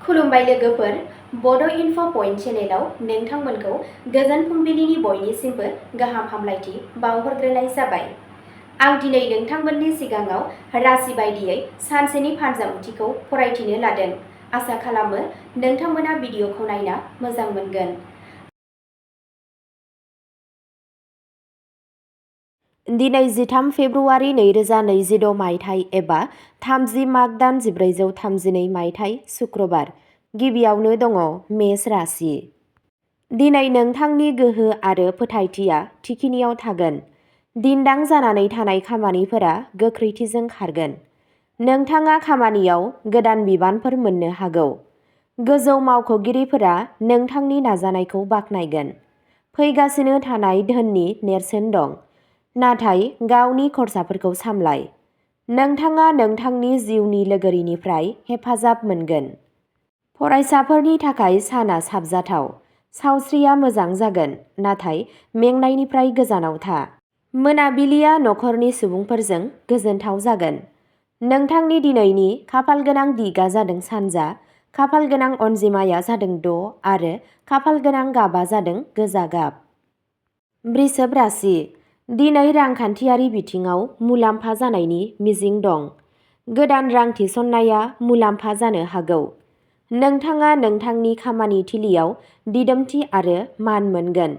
खुलुमबाय लोगोफोर, बड' इनफ' पइन्ट चेनेलाव नोंथांमोनखौ गोजोन फुंबिलिनि बयनिसिमबो गाहाम हामलायथि बावहरग्रोनाय जाबाय। आं दिनै नोंथांमोननि सिगाङाव राशि बायदियै सानसेनि फानजामुथिखौ फरायथिनो लादों। आसा खालामो नोंथांमोना भिडिअखौ नायना मोजां मोनगोन। दिनै 13 फेब्रुआरि 2026 मायथाइ एबा 30 माग दान 1432 मायथाइ शुक्रबार। गिबियावनो दङ मेष राशि। दिनै नोंथांनि गोहो आरो फोथायथिया थिखिनियाव थागोन। दिन्दां जानानै थानाय खामानिफोरा गोख्रैथिजों खारगोन। नोंथाङा खामानियाव गोदान बिबानफोर मोननो हागौ। गोजौ मावख'गिरिफोरा नोंथांनि नाजानायखौ बाख्नायगोन। फैगासिनो थानाय धोननि नेरसोन दं। नाथाय गावनि खरसाफोरखौ सामलाय। नोंथाङा नोंथांनि जिउनि लोगोरिनिफ्राय हेफाजाब मोनगोन। फरायसाफोरनि थाखाय साना साबजाथाव। सावस्रिया मोजां जागोन, नाथाय मेंनायनिफ्राय गोजानाव था। मोनाबिलिया नखरनि सुबुंफोरजों गोजोनथाव जागोन। नोंथांनि दिनैनि खाफालगोनां दिगा जादों सानजा, खाफालगोनां अनजिमाया जादों 6 आरो खाफालगोनां गाबा जादों गोजा गाब। वृषभ राशि। दिनै रांखान्थियारि बिथिङाव मुलाम्फा जानायनि मिजिं दं। गोदान रां थिसननाया मुलाम्फा जानो हागौ। नोंथाङा नोंथांनि खामानि थिलियाव दिदोमथि आरो मान मोनगोन।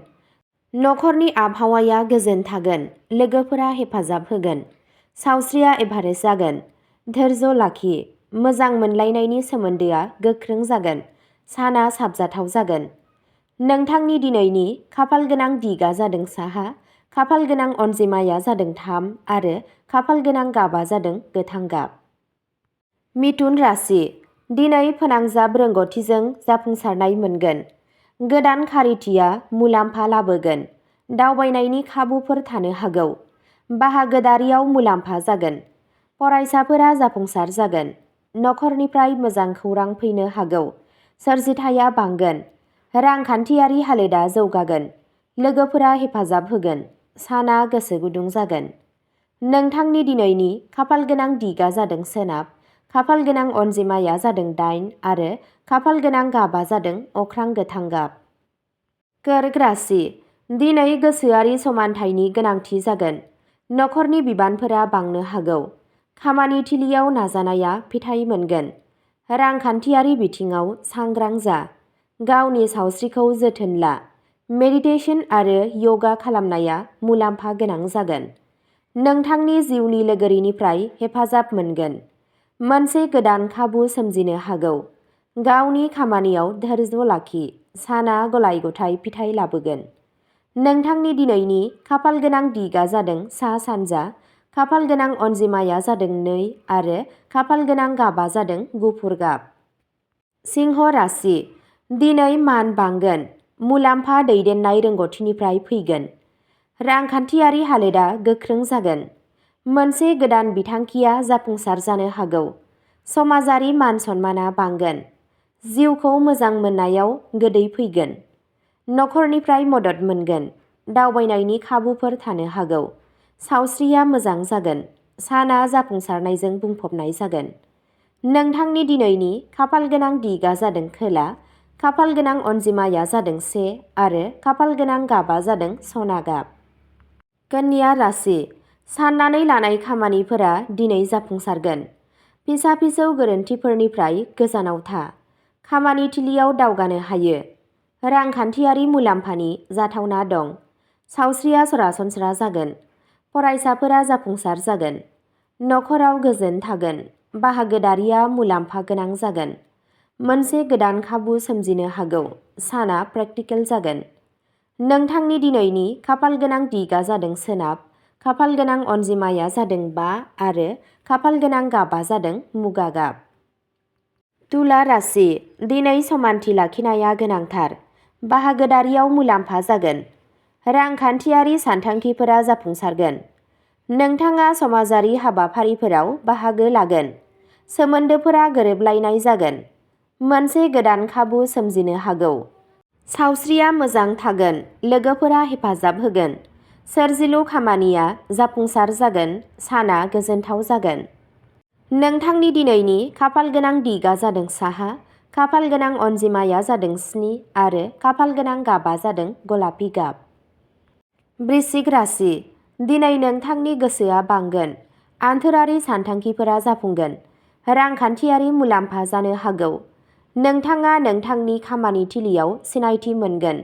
नखरनि आबहावाया गोजोन थागोन। लोगोफोरा हेफाजाब होगोन। सावस्रिया एभारेज जागोन। धैर्य लाखि। मोजां मोनलायनायनि सोमोन्दोआ गोख्रों जागोन। साना साबजाथाव जागोन। नोंथांनि दिनैनि खाफालगोनां दिगा जादों साहा, खाफालगोनां अनजिमाया जादों 3 आरो खाफालगोनां गाबा जादों गोथां गाब। मिथुन राशि। दिनै फोनांजाब रोंग'थिजों जाफुंसारनाय मोनगोन। गोदान खारिथिया मुलाम्फा लाबोगोन। दावबायनायनि खाबुफोर थानो हागौ। बाहागोदारियाव मुलाम्फा जागोन। फरायसाफोरा जाफुंसार जागोन। नखरनिफ्राय मोजां खौरां फैनो हागौ। सोरजिथाया बांगोन। रांखान्थियारि हालोदा जौगागोन। लोगोफोरा हेफाजाब होगोन। साना गोसो गुदुं जागोन। नोंथांनि दिनैनि खाफालगोनां दिगा जादों सोनाब, खाफालगोनां अनजिमाया जादों 8 आरो खाफालगोनां गाबा जादों अख्रां गोथां गाब। कर्क राशि। दिनै गोसोआरि समानथायनि गोनांथि जागोन। नखरनि बिबानफोरा बांनो हागौ। खामानि थिलियाव नाजानाया फिथाइ मोनगोन। रांखान्थियारि बिथिङाव सांग्रां जा। गावनि सावस्रिखौ जोथोन ला। मेडिटेशन आरो यगा खालामनाया मुलाम्फा गोनां जागोन। नोंथांनि जिउनि लोगोरिनिफ्राय हेफाजाब मोनगोन। मोनसे गोदान खाबु सोमजिनो हागौ। गावनि खामानियाव धैर्य लाखि। साना गलाय-गथाय फिथाइ लाबोगोन। नोंथांनि दिनैनि खाफालगोनां दिगा जादों सा-सानजा, खाफालगोनां अनजिमाया जादों 2 आरो खाफालगोनां गाबा जादों गुफुर गाब। सिंह राशि। दिनै मान बांगोन। मुलाम्फा दैदेननाय रोंग'थिनिफ्राय फैगोन। रांखान्थियारि हालोदा गोख्रों जागोन। मोनसे गोदान बिथांखिया जाफुंसार जानो हागौ। समाजारि मान-सन्माना बांगोन। जिउखौ मोजां मोननायाव गोदै फैगोन। नखरनिफ्राय मदद मोनगोन। दावबायनायनि खाबुफोर थानो हागौ। सावस्रिया मोजां जागोन। साना जाफुंसारनायजों बुंफबनाय जागोन। नोंथांनि दिनैनि खाफालगोनां दिगा जादों खोला, खाफालगोनां अनजिमाया जादों 1 आरो खाफालगोनां गाबा जादों सना गाब। कन्या राशि। साननानै लानाय खामानिफोरा दिनै जाफुंसारगोन। फिसा-फिसौ गोरोन्थिफोरनिफ्राय गोजानाव था। खामानि थिलियाव दावगानो हायो। रांखान्थियारि मुलाम्फानि जाथावना दं। सावस्रिया सरासनस्रा जागोन। फरायसाफोरा जाफुंसार जागोन। नखराव गोजोन थागोन। बाहागोदारिया मुलाम्फा गोनां जागोन। मोनसे गोदान खाबु सोमजिनो हागौ। साना प्रेक्टिकेल जागोन। नोंथांनि दिनैनि खाफालगोनां दिगा जादों सोनाब, खाफालगोनां अनजिमाया जादों 5 आरो खाफालगोनां गाबा जादों मुगा गाब। तुला राशि। दिनै समानथि लाखिनाया गोनांथार। बाहागोदारियाव मुलाम्फा जागोन। रांखान्थियारि सानथांखिफोरा जाफुंसारगोन। नोंथाङा समाजारि हाबाफारिफोराव बाहागो लागोन। सोमोन्दोफोरा गोरोबलायनाय जागोन। मोनसे गोदान खाबु सोमजिनो हागौ। सावस्रिया मोजां थागोन। लोगोफोरा हेफाजाब होगोन। सोरजिलु खामानिया जाफुंसार जागोन। साना गोजोनथाव जागोन। नोंथांनि दिनैनि खाफालगोनां दिगा जादों साहा, खाफाल गोनां अनजिमाया जादों 7 आरो खाफाल गोनां गाबा जादों गलापि गाब। वृश्चिक राशि। दिनै नोंथांनि गोसोआ बांगोन। आन्थोरारि सानथांखिफोरा जाफुंगोन। रांखान्थियारि मुलाम्फा जानो हागौ। नोंथाङा नोंथांनि खामानि थिलियाव सिनायथि मोनगोन।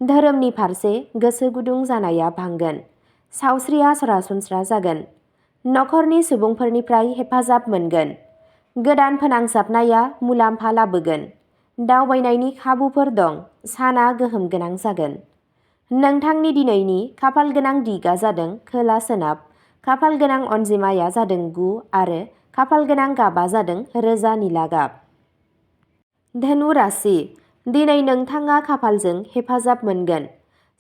धोरोमनि फारसे गोसो गुदुं जानाया बांगोन। सावस्रिया सरासनस्रा जागोन। नखरनि सुबुंफोरनिफ्राय हेफाजाब मोनगोन। गोदान फोनांजाबनाया मुलाम्फा लाबोगोन। दावबायनायनि खाबुफोर दं। साना गोहोम गोनां जागोन। नोंथांनि दिनैनि खाफाल गोनां दिगआ जादों खोला सोनाब। खाफाल गोनां अनजिमाया जादों 9 आरो खाफाल गोनां गाबा जादों रोजा निला गाब। धनु राशि। दिनै नोंथाङा खाफालजों हेफाजाब मोनगोन।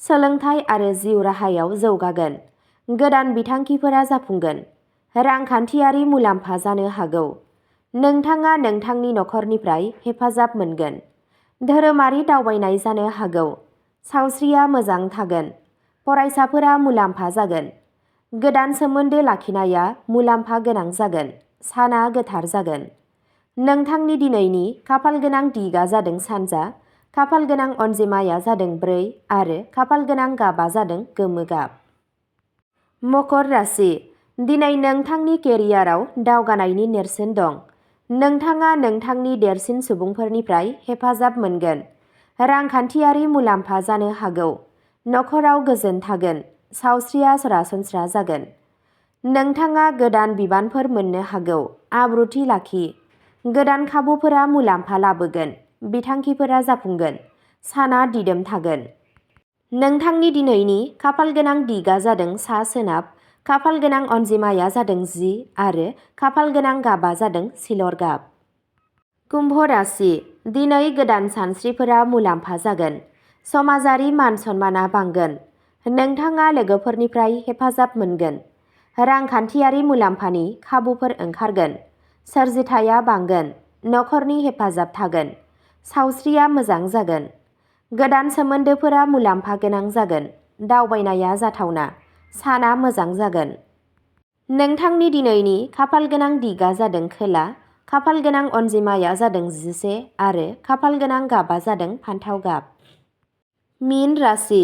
सोलोंथाइ आरो जिउ राहायाव जौगागोन। गोदान बिथांखिफोरा जाफुंगोन। रांखान्थियारि मुलाम्फा जानो हागौ। नोंथाङा नोंथांनि नखरनिफ्राय हेफाजाब मोनगोन। धोरोमारि दावबायनाय जानो हागौ। सावस्रिया मोजां थागोन। फरायसाफोरा मुलाम्फा जागोन। गोदान सोमोन्दो लाखिनाया मुलाम्फा गोनां जागोन। साना गोथार जागोन। नोंथांनि दिनैनि खाफाल गोनां दिगआ जादों सानजा। खाफाल गोनां अनजिमाया जादों 4 आरो खाफाल गोनां गाबा जादों गोमो गाब। मकर राशि। दिनै नोंथांनि केरियाराव दावगानायनि नेरसोन दं। नोंथाङा नोंथांनि देरसिन सुबुंफोरनिफ्राय हेफाजाब मोनगोन। रांखान्थियारि मुलाम्फा जानो हागौ। नखराव गोजोन थागोन। सावस्रिया सरासनस्रा जागोन। नोंथाङा गोदान बिबानफोर मोननो हागौ। आब्रुथि लाखि। गोदान खाबुफोरा मुलाम्फा लाबोगोन। बिथांखिफोरा जाफुंगोन। साना दिदोम थागोन। नोंथांनि दिनैनि खाफाल गोनां दिगआ जादों सा सोनाब। खाफाल गोनां अनजिमाया जादों 10 आरो खाफाल गोनां गाबा जादों सिलर गाब। कुम्भ राशि। दिनै गोदान सानस्रिफोरा मुलाम्फा जागोन। समाजारि मान सन्माना बांगोन। नोंथाङा लोगोफोरनिफ्राय हेफाजाब मोनगोन। रांखान्थियारि मुलाम्फानि खाबुफोर ओंखारगोन। सोरजिथाया बांगोन। नखरनि हेफाजाब थागोन। सावस्रिया मोजां जागोन। गोदान सोमोन्दोफोरा मुलाम्फा गोनां जागोन। दावबायनाया जाथावना। साना मोजां जागोन। नोंथांनि दिनैनि खाफाल गोनां दिगआ जादों खोला। खाफाल गोनां अनजिमाया जादों 11 आरो खाफाल गोनां गाबा जादों फान्थाव गाब। मीन राशि।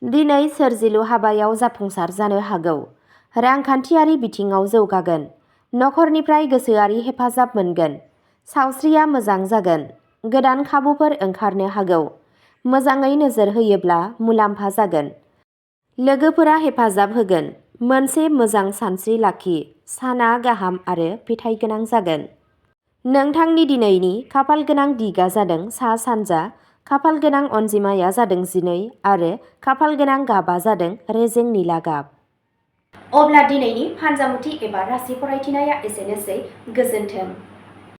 दिनै सोरजिलु हाबायाव जाफुंसार जानो हागौ। रांखान्थियारि बिथिङाव जौगागोन। नखरनिफ्राय गोसोआरि हेफाजाब मोनगोन। सावस्रिया मोजां जागोन। गोदान खाबुफोर ओंखारनो हागौ। मोजाङै नोजोर होयोब्ला मुलाम्फा जागोन। लोगोफोरा हेफाजाब होगोन। मोनसे मोजां सानस्रि लाखि। साना गाहाम आरो फिथाइ गोनां जागोन। नोंथांनि दिनैनि खाफाल गोनां दिगआ जादों सा सानजा। खाफाल गोनां अनजिमाया जादों 12 आरो खाफाल गोनां गाबा जादों रेजें निला गाब। अब्ला दिनैनि फानजामुथि एबा राशि फरायथिनाया एसेनोसै। गोजोन्थों।